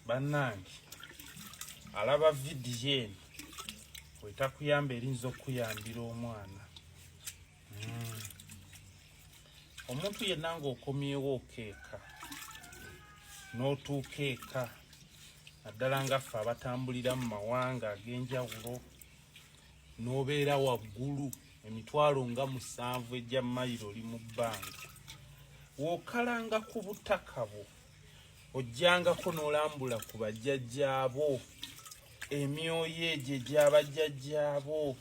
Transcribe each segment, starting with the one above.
Bannange, alaba vidiyo eno wetakuyamba erinza okukuyambira omwana. Omuntu yenna ng'okomyewo okeeka n'otuuka eka, naddala nga ffe abatambulira mu mawanga ag'enjawulo, n'obeera waggulu emitwalo nga 7 egya mayiro oli mu bbanga, w'okalanga ku butaka bwo, ojjangako n'olambula ku bajjajjaabo, emyoyo egyo egy'abajjajjaabo.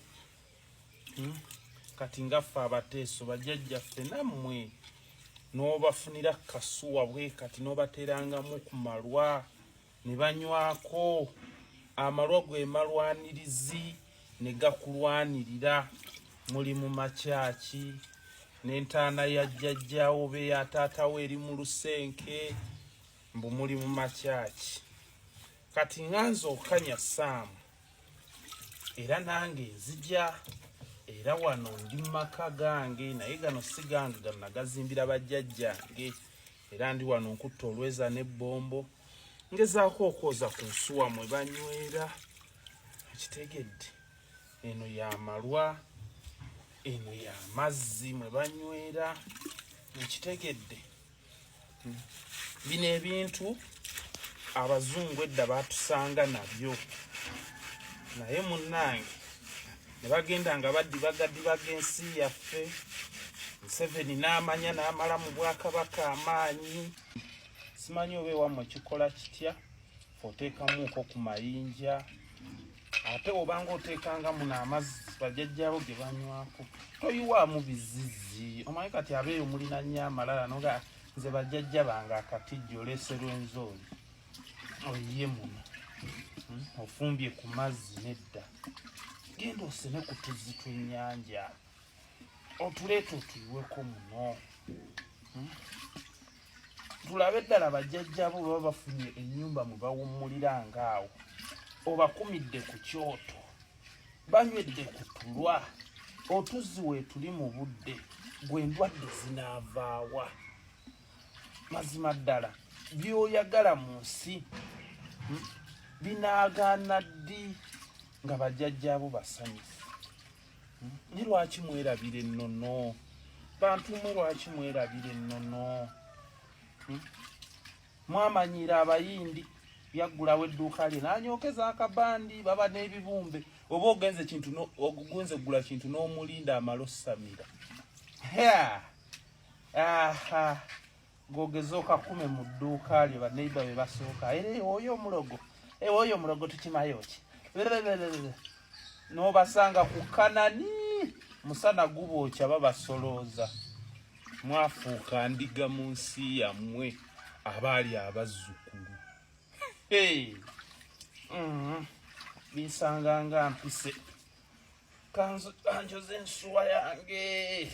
Kati nga ffe Abateeso, bajjajjaffe nammwe n'obafunira kasuwa bwe kati n'obaterangamu ku malwa ne banywako amalwa, gwe malwanirizi ne gakulwanirira. Muli mu makyaki n'entaana ya jjajjaawo be ya taatawo eri mu lusenke, mbu muli mu makyaki. Kati nga nze okanya saamu, era nange nzija, era wano ndi mu maka gange, naye gano si gange, gano nagazimbira bajjajjange. Era ndi wano nkutta olweza n'ebbombo, ngezaako okwoza ku nsuwa mwe banywera. Ekitegedde, eno yamalwa, eno y'amazzi mwe banywera. Ekitegedde, bino ebintu abazungu edda batusanga nabyo, naye munnange ne bagenda nga badibagadibaga ensi yaffe. Museveni n'amanya n'amala mu bwakabaka amaanyi. Simanyi oba ewammwe kikola kitya, oteekamuuko ku mayinja, ate obanga oteekanga muno amazzi bajjajjaabo ge banywako, toyiwaamu bizizi. Omanyi kati abeeyo mulina nnyo amalala, noga nze bajjajja bange akatijja oleese lw'enzooli oyiye muno, Ofumbye ku mazzi. Nedda, genda osene ku tuzzi tw'ennyanja, otuleeta otuyiweko muno. Tulabe ddala bajjajjabo baba bafunye ennyumba mwe bawummulira, ngaawo obakumidde ku kyoto, banywedde ku tulwa, otuzzi weetuli mu budde gwe, endwadde zinaavaawa? Mazima ddala by'oyagala mu nsi, binaagaana ddi nga bajjajjaabo basanyufu? Ne lwaki mwerabira ennono, bantu mwe? Lwaki mwerabira ennono? Mwamanyiira abayindi, yaggulawo edduuka lye n'anyookeza akabandi, baba n'ebibumbe. Oba ogenze kintu, ogenze kugula kintu n'omulinda amala ossamira. Aha, gogeza okakume mu dduuka lyo, baneiba be basooka, era oyo omulogo, oyo omulogo tukimayo ki? N'obasanga ku kanani, musana gubookya, babasolooza. Mwafuuka ndiga mu nsi yammwe abaali abazzukulu. Hey. Binsanga nga mpise, kanjoze ensuwa yange.